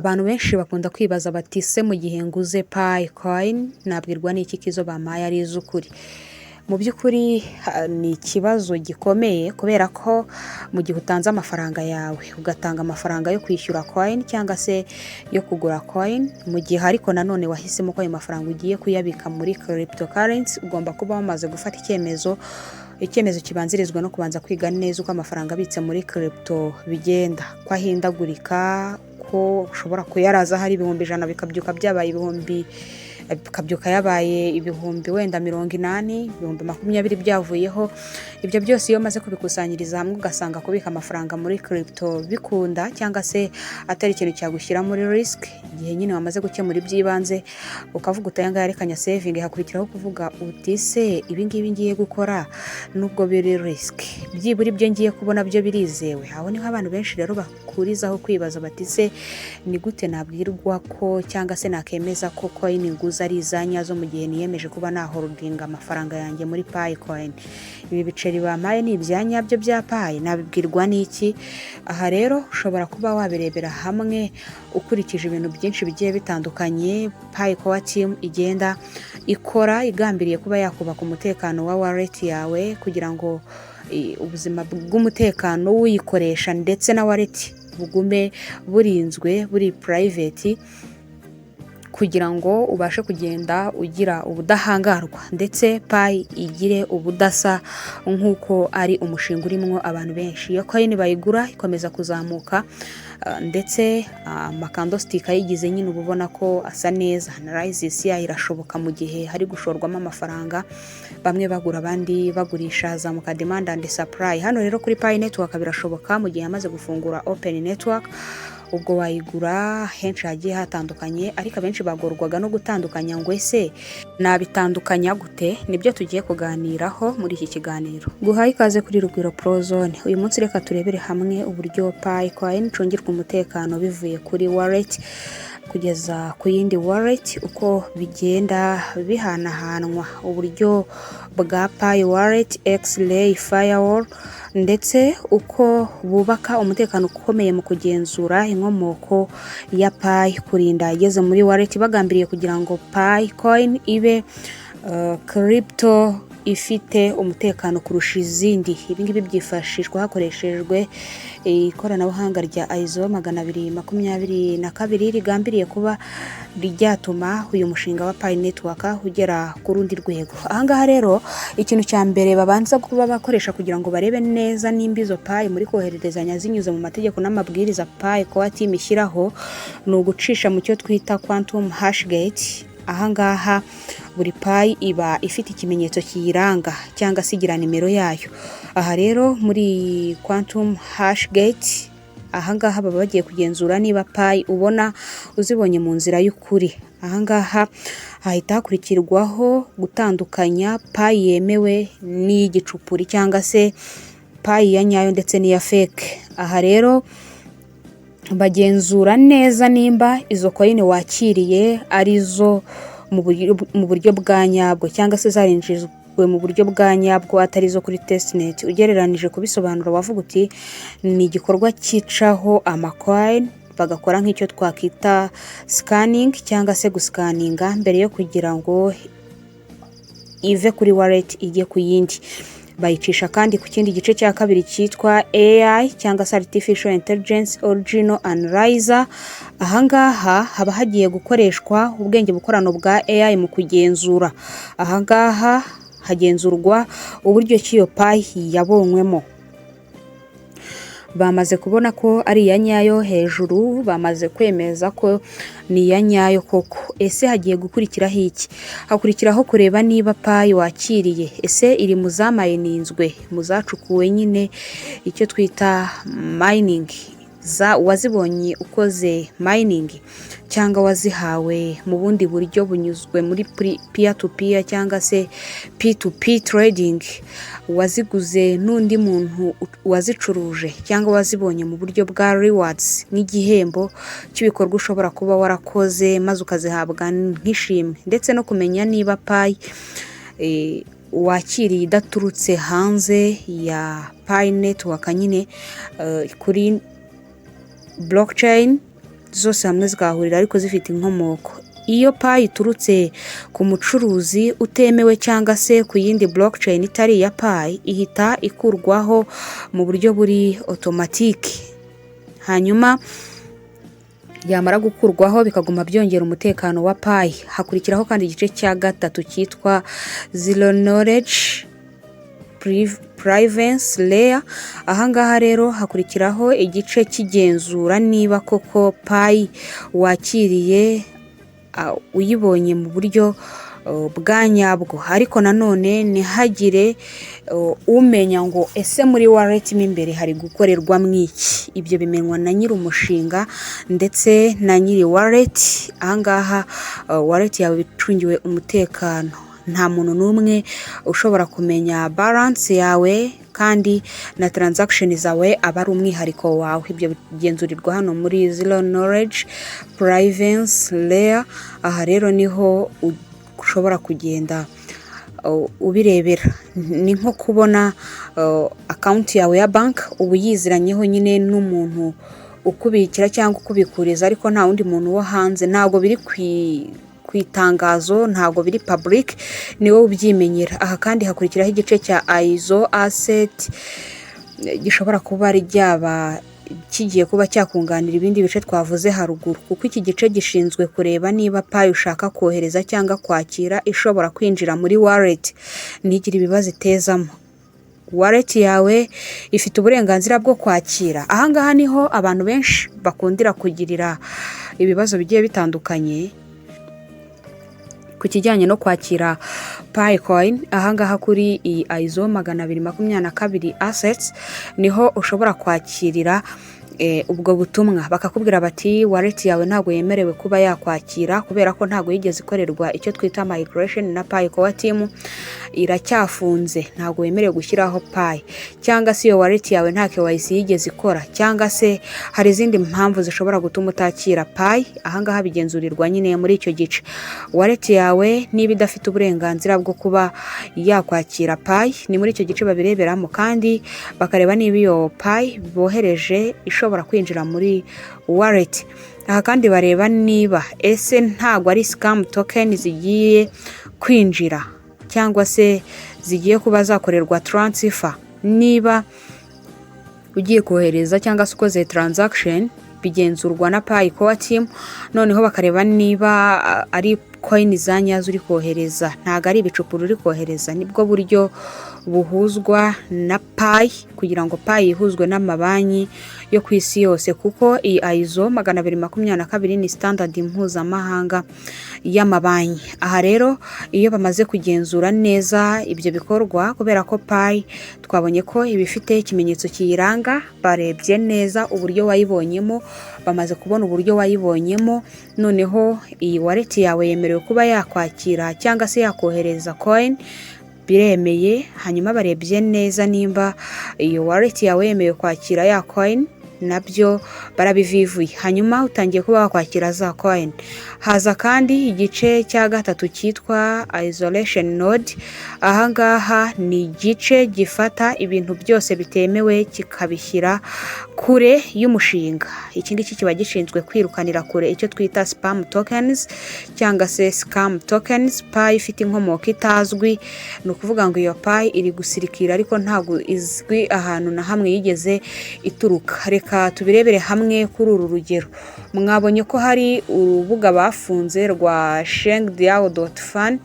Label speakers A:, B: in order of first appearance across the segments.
A: Abantu benshi bakunda kwibaza bati: "Se mu gihe nguze Pi coin, nabwirwa n'iki ko izo bampaye ari iz'ukuri?" Mu by'ukuri ni ikibazo gikomeye, kubera ko mu gihe utanze amafaranga yawe, ugatanga amafaranga yo kwishyura coin cyangwa se yo kugura coin, mu gihe ariko nanone wahisemo ko ayo mafaranga ugiye kuyabika muri cryptocurrency, ugomba kuba wamaze gufata icyemezo, icyemezo kibanzirizwa no kubanza kwiga neza uko amafaranga abitse muri crypto bigenda, ko ahindagurika, ko ushobora kuyaraza hari 100,000, bikabyuka byabaye ibihumbi, bikabyuka yabaye ibihumbi wenda 80, 20,000 byavuyeho. Ibyo byose iyo umaze kubikusanyiriza hamwe, ugasanga kubika amafaranga muri crypto bikunda cyangwa se atari ikintu cyagushyira muri risk, igihe nyine wamaze gukemura iby'ibanze, ukavuga uti: "Aya ngaya reka nyasavinge," hakurikiraho kuvuga uti: "Se ibi ngibi ngiye gukora, nubwo biri risk, byibura ibyo ngiye kubona byo birizewe?" Aho niho abantu benshi rero bakurizaho kwibaza bati: "Se ni gute nabwirwa ko cyangwa se nakemeza ko coin nguze ari iza nyazo mu gihe niyemeje kuba naholdinga amafaranga yanjye muri Pi coin? Ibi biceri bampaye ni ibya nyabyo bya Pi? Nabibwirwa n'iki?" Aha rero ushobora kuba wabirebera hamwe ukurikije ibintu byinshi bigiye bitandukanye Pi Core Team igenda ikora igambiriye kuba yakubaka umutekano wa wallet yawe, kugira ngo ubuzima bw'umutekano w'uyikoresha ndetse na wallet bugume burinzwe, buri private, kugira ngo ubashe kugenda ugira ubudahangarwa, ndetse Pi igire ubudasa nk'uko ari umushinga urimo abantu benshi. Iyo coin bayigura ikomeza kuzamuka, ndetse amacandlestick ayigize nyine uba ubona ko asa neza. Analysis yayo irashoboka mu gihe hari gushorwamo amafaranga, bamwe bagura, abandi bagurisha, hazamuka demand and supply. Hano rero kuri Pi Network birashoboka mu gihe yamaze gufungura open network, ubwo wayigura henshi hagiye hatandukanye. Ariko abenshi bagorwaga no gutandukanya ngo: "Ese nabitandukanya gute?" Nibyo tugiye kuganiraho muri iki kiganiro. Guhaye ikaze kuri Rugwiro Prozone. Uyu munsi reka turebere hamwe uburyo Pi coin icungirwa umutekano bivuye kuri wallet kugeza ku yindi wallet, uko bigenda bihanahanwa, uburyo bwa Pi Wallet X-Ray Firewall, ndetse uko bubaka umutekano ukomeye mu kugenzura inkomoko ya Pi kurinda igeze muri wallet, bagambiriye kugira ngo Pi coin ibe crypto ifite umutekano kurusha izindi. Ibi ngibi byifashishwa hakoreshejwe ikoranabuhanga rya ISO 222, rigambiriye kuba ryatuma uyu mushinga wa Pi Network ugera ku rundi rwego. Ahangaha rero ikintu cya mbere babanza kuba bakoresha kugira ngo barebe neza nimba izo Pi muri kohererezanya zinyuze mu mategeko n'amabwiriza Pi Core Team ishyiraho, ni ugucisha mu cyo twita quantum hashgate. Ahangaha buri Pi iba ifite ikimenyetso kiyiranga cyangwa se igira nimero yayo. Aha rero muri quantum hashgate, ahangaha baba bagiye kugenzura niba Pi ubona uzibonye mu nzira y'ukuri. Ahangaha hahita hakurikirwaho gutandukanya Pi yemewe n'iy'igicupuri, cyangwa se Pi ya nyayo ndetse n'iya fake. Aha rero bagenzura neza nimba izo coin wakiriye arizo mu buryo bwa nyabwo, cyangwa se zarinjizwe mu buryo bwa nyabwo, atari izo kuri testnet. Ugereranije kubisobanura, wavuga uti ni igikorwa cyicaho amacoin, bagakora nk'icyo twakwita scanning cyangwa se guscanninga mbere yo kugira ngo ive kuri wallet ijye ku yindi. Bayicisha kandi ku kindi gice cya kabiri cyitwa AI cyangwa se Artificial Intelligence Original Analyzer. Ahangaha haba hagiye gukoreshwa ubwenge bukorano bwa AI mu kugenzura. Ahangaha hagenzurwa uburyo ki iyo Pi yabonywemo. Bamaze kubona ko ari iya nyayo hejuru, bamaze kwemeza ko ni iya nyayo koko. Ese hagiye gukurikiraho iki? Hakurikiraho kureba niba Pi wakiriye ese iri mu zamininzwe, mu zacukuwe nyine, icyo twita mining, za wazibonye ukoze mining cyangwa wazihawe mu bundi buryo bunyuzwe muri peer to peer cyangwa se P2P trading, waziguze n'undi muntu wazicuruje, cyangwa wazibonye mu buryo bwa rewards nk'igihembo cy'ibikorwa ushobora kuba warakoze maze ukazihabwa nk'ishimwe, ndetse no kumenya niba Pi wakiriye idaturutse hanze ya Pi Network nyine kuri blockchain. Zose hamwe zikahahurira ariko zifite inkomoko. Iyo Pi iturutse ku mucuruzi utemewe cyangwa se ku yindi blockchain itari iya Pi, ihita ikurwaho mu buryo buri automatique. Hanyuma yamara gukurwaho, bikaguma byongera umutekano wa Pi. Hakurikiraho kandi igice cya gatatu cyitwa zero knowledge privacy layer. Ahangaha rero hakurikiraho igice cy'igenzura niba koko Pi wakiriye uyibonye mu buryo bwa nyabwo, ariko nanone ntihagire umenya ngo ese muri wallet mo imbere hari gukorerwamo iki. Ibyo bimenywa na nyiri umushinga ndetse na nyiri wallet. Ahangaha wallet yawe icungiwe umutekano, nta muntu n'umwe ushobora kumenya balance yawe, kandi na transaction zawe aba ari umwihariko wawe. Ibyo bigenzurirwa hano muri zero knowledge privacy layer. Aha rero niho ushobora kugenda ubirebera. Ni nko kubona account yawe ya banki, uba uyiziranyeho nyine n'umuntu ukubikira cyangwa ukubikuriza, ariko nta wundi muntu wo hanze. Ntabwo biri ku itangazo, ntabwo biri public, ni wowe ubyimenyera. Aha kandi hakurikiraho igice cya ISO asset, gishobora kuba ryaba kigiye kuba cyakunganira ibindi bice twavuze haruguru, kuko iki gice gishinzwe kureba niba Pi ushaka kohereza cyangwa kwakira ishobora kwinjira muri wallet ntigire ibibazo itezamo. Wallet yawe ifite uburenganzira bwo kwakira? Ahangaha niho abantu benshi bakundira kugirira ibibazo bigiye bitandukanye ku kijyanye no kwakira Pi coin. Ahangaha kuri iyi ISO 222 assets niho ushobora kwakirira ubwo butumwa, bakakubwira bati: "Wallet yawe ntabwo yemerewe kuba yakwakira kubera ko ntabwo yigeze ikorerwa icyo twita migration na Pi Core Team, iracyafunze, ntabwo wemerewe gushyiraho Pi", cyangwa se iyo wallet yawe nta KYC yigeze ikora, cyangwa se hari izindi mpamvu zishobora gutuma utakira Pi. Ahangaha bigenzurirwa nyine muri icyo gice. Wallet yawe niba idafite uburenganzira bwo kuba yakwakira Pi, ni muri icyo gice babireberamo, kandi bakareba niba iyo Pi bohereje ishobora kwinjira muri wallet. Aha kandi bareba niba ese ntabwo ari scam token zigiye kwinjira cyangwa se zigiye kuba zakorerwa transfer. Niba ugiye kohereza cyangwa se ukoze transaction, bigenzurwa na Pi Core Team, noneho bakareba niba ari coin za nyazo uri kohereza, ntabwo ari ibicupuro uri kohereza. Nibwo buryo buhuzwa na Pi kugira ngo Pi ihuzwe n'amabanki yo ku isi yose, kuko iyi ISO 222 ni standard mpuzamahanga y'amabanki. Aha rero iyo bamaze kugenzura neza ibyo bikorwa, kubera ko Pi twabonye ko iba ifite ikimenyetso kiyiranga, barebye neza uburyo wayibonyemo, bamaze kubona uburyo wayibonyemo, noneho iyi wallet yawe yemerewe kuba yakwakira cyangwa se yakohereza coin, biremeye. Hanyuma barebye neza nimba iyo wallet yawe yemewe kwakira ya coin, nabyo barabivivuye, hanyuma utangiye kuba wakwakira za coin. Haza kandi igice cya gatatu cyitwa isolation node. Ahangaha ni igice gifata ibintu byose bitemewe kikabishyira kure y'umushinga. Iki ngiki kiba gishinzwe kwirukanira kure icyo twita spam tokens cyangwa se scam tokens, Pi ifite inkomoko itazwi. Ni ukuvuga ngo iyo Pi iri gusirikira ariko ntabwo izwi ahantu na hamwe yigeze ituruka. Reka tubirebere hamwe kuri uru rugero. Mwabonye ko hari urubuga bafunze rwa chengdiao.fan.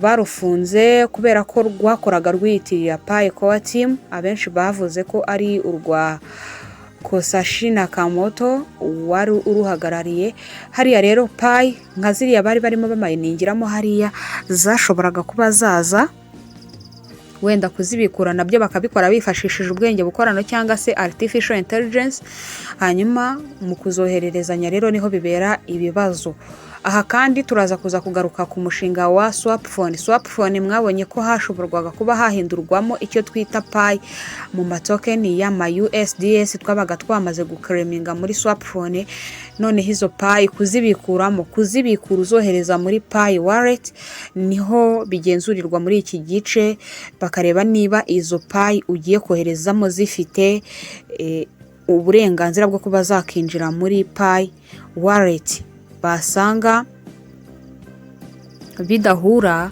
A: Barufunze kubera ko rwakoraga rwiyitirira Pi Core Team. Abenshi bavuze ko ari urwa Satoshi Nakamoto wari uruhagarariye hariya. Rero Pi nka ziriya bari barimo bamayiningiramo hariya zashoboraga kuba zaza wenda kuzibikura, nabyo bakabikora bifashishije ubwenge bukorano cyangwa se artificial intelligence. Hanyuma mu kuzohererezanya rero niho bibera ibibazo. Aha kandi turaza kuza kugaruka ku mushinga wa Swapphone. Swapphone mwabonye ko hashoborwaga kuba hahindurwamo icyo twita Pi mu ma token y'ama USDS twabaga twamaze guclaiminga muri Swapphone. Noneho izo Pi kuzibikuramo, kuzibikura uzohereza muri Pi wallet, niho bigenzurirwa muri iki gice, bakareba niba izo Pi ugiye koherezamo zifite uburenganzira bwo kuba zakinjira muri Pi Wallet. Basanga bidahura,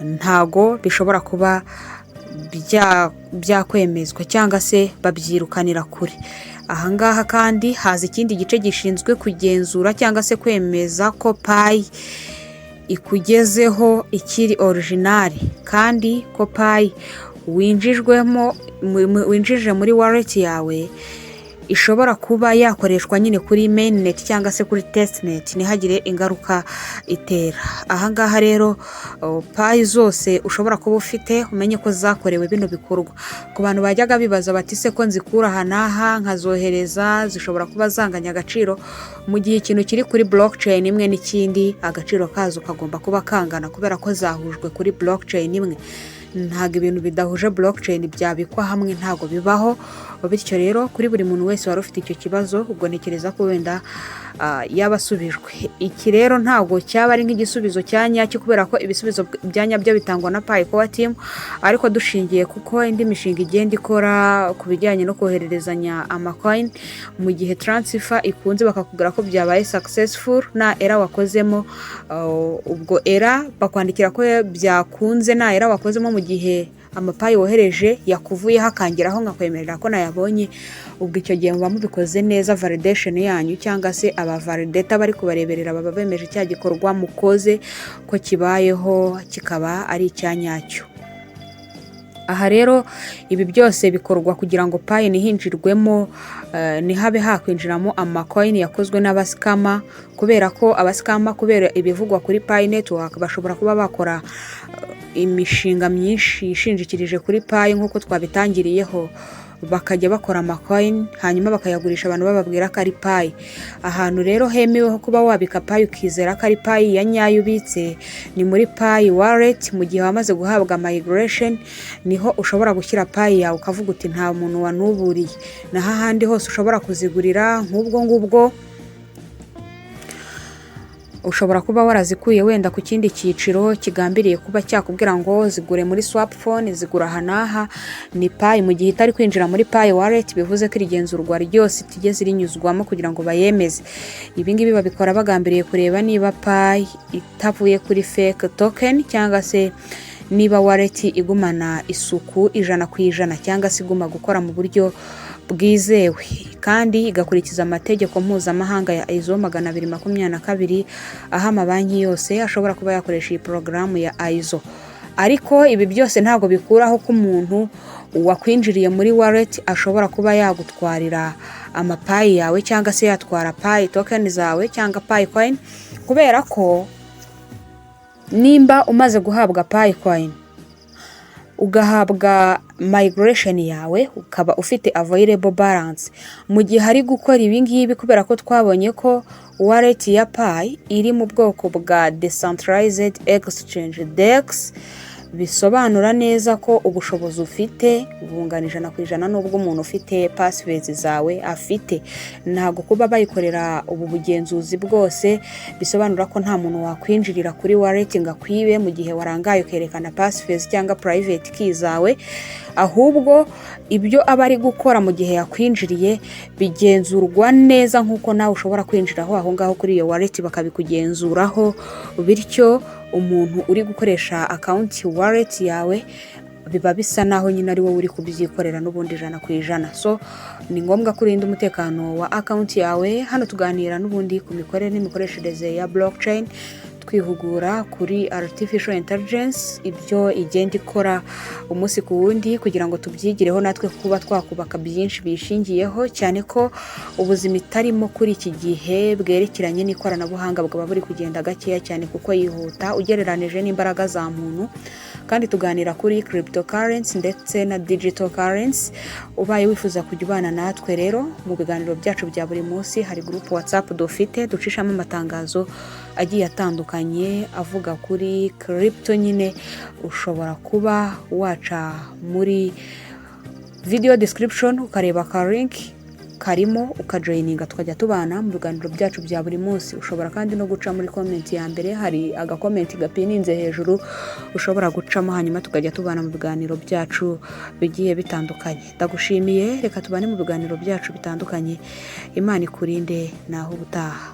A: ntago bishobora kuba byakwemezwa cyangwa se babyirukanira kure. Ahangaha kandi haza ikindi gice gishinzwe kugenzura cyangwa se kwemeza ko Pi ikugezeho ikiri original, kandi ko Pi winjijwemo, winjije muri wallet yawe, ishobora kuba yakoreshwa nyine kuri mainnet cyangwa se kuri testnet, ntihagire ingaruka itera. Ahangaha rero, Pi zose ushobora kuba ufite, umenye ko zakorewe bino bikorwa. Ku bantu bajyaga bibaza bati: "Se ko nzikura aha n'aha nkazohereza, zishobora kuba zanganya agaciro?" Mu gihe ikintu kiri kuri blockchain imwe n'ikindi, agaciro kazo kagomba kuba kangana, kubera ko zahujwe kuri blockchain imwe. Ntabwo ibintu bidahuje blockchain byabikwa hamwe, ntabwo bibaho. Bityo rero, kuri buri muntu wese wari ufite icyo kibazo, ubwo ntekereza ko wenda yaba asubijwe. Iki rero ntabwo cyaba ari nk'igisubizo cya nyacyo, kubera ko ibisubizo bya nyabyo bitangwa na Pi Core Team, ariko dushingiye kuko indi mishinga igenda ikora ku bijyanye no kohererezanya amacoin, mu gihe transfer ikunze bakakubwira ko byabaye successful nta error wakozemo, ubwo error bakwandikira ko byakunze nta error wakozemo, mu gihe amaPi wohereje yakuvuyeho akangeraho nkakwemerera ko nayabonye, ubwo icyo gihe muba mubikoze neza, validation yanyu cyangwa se aba validator bari kubareberera baba bemeje cya gikorwa mukoze ko kibayeho, kikaba ari icya nyacyo. Aha rero ibi byose bikorwa kugira ngo Pi ntihinjirwemo, ntihabe hakwinjiramo amacoin yakozwe n'abascammer, kubera ko abascammer, kubera ibivugwa kuri Pi Network, bashobora kuba bakora imishinga myinshi ishingikirije kuri Pi nk'uko twabitangiriyeho, bakajya bakora amacoin hanyuma bakayagurisha abantu bababwira ko ari Pi. Ahantu rero hemewe ho kuba wabika Pi ukizera ko ari Pi ya nyayo ubitse ni muri Pi Wallet. Mu gihe wamaze guhabwa migration, niho ushobora gushyira Pi yawe ukavuga uti: "Nta muntu wanuburiye." Naho ahandi hose ushobora kuzigurira nk'ubwo ngubwo, ushobora kuba warazikuye wenda ku kindi cyiciro kigambiriye kuba cyakubwira ngo zigure muri swap phone, zigura aha n'aha, ni Pi. Mu gihe itari kwinjira muri Pi Wallet, bivuze ko iri genzurwa ryose itigeze rinyuzwamo kugira ngo bayemeze. Ibi ngibi babikora bagambiriye kureba niba Pi itavuye kuri fake token, cyangwa se niba wallet igumana isuku 100%, cyangwa se iguma gukora mu buryo bwizewe kandi igakurikiza amategeko mpuzamahanga ya ISO 222, aho amabanki yose ashobora kuba yakoresha iyi porogaramu ya ISO. Ariko ibi byose ntabwo bikuraho ko umuntu wakwinjiriye muri wallet ashobora kuba yagutwarira amaPi yawe, cyangwa se yatwara Pi token zawe cyangwa Pi coin, kubera ko nimba umaze guhabwa Pi coin, ugahabwa migration yawe, ukaba ufite available balance, mu gihe ari gukora ibi ngibi, kubera ko twabonye ko wallet ya Pi iri mu bwoko bwa decentralized exchange, DEX, bisobanura neza ko ubushobozi ufite bungana 100% n'ubwo umuntu ufite passphrase zawe afite. Ntabwo kuba bayikorera ubu bugenzuzi bwose bisobanura ko nta muntu wakwinjirira kuri wallet ngo akwibe mu gihe warangaye ukerekana passphrase cyangwa private key zawe. Ahubwo ibyo aba ari gukora mu gihe yakwinjiriye bigenzurwa neza nk'uko nawe ushobora kwinjiraho aho ngaho kuri iyo wallet bakabikugenzuraho. Bityo umuntu uri gukoresha account wallet yawe biba bisa naho nyine ari wowe uri kubyikorera n'ubundi 100%. So ni ngombwa ko urinda umutekano wa account yawe. Hano tuganira n'ubundi ku mikorere n'imikoreshereze ya blockchain, twihugura kuri artificial intelligence, ibyo igenda ikora umunsi ku wundi, kugira ngo tubyigireho natwe kuba twakubaka byinshi biyishingiyeho, cyane ko ubuzima itarimo kuri iki gihe bwerekeranye n'ikoranabuhanga bwaba buri kugenda gakeya cyane, kuko yihuta ugereranije n'imbaraga za muntu. Kandi tuganira kuri cryptocurrency ndetse na digital currency. Ubaye wifuza kujya ubana natwe rero mu biganiro byacu bya buri munsi, hari group WhatsApp dufite ducishamo amatangazo agiye atandukanye avuga kuri crypto nyine. Ushobora kuba waca muri video description ukareba ka link. Karimo ukajoininga, tukajya tubana mu biganiro byacu bya buri munsi. Ushobora kandi no guca muri comment ya mbere, hari agacomment gapininze hejuru ushobora gucamo, hanyuma tukajya tubana mu biganiro byacu bigiye bitandukanye. Ndagushimiye, reka tubane mu biganiro byacu bitandukanye. Imana ikurinde, naho ubutaha.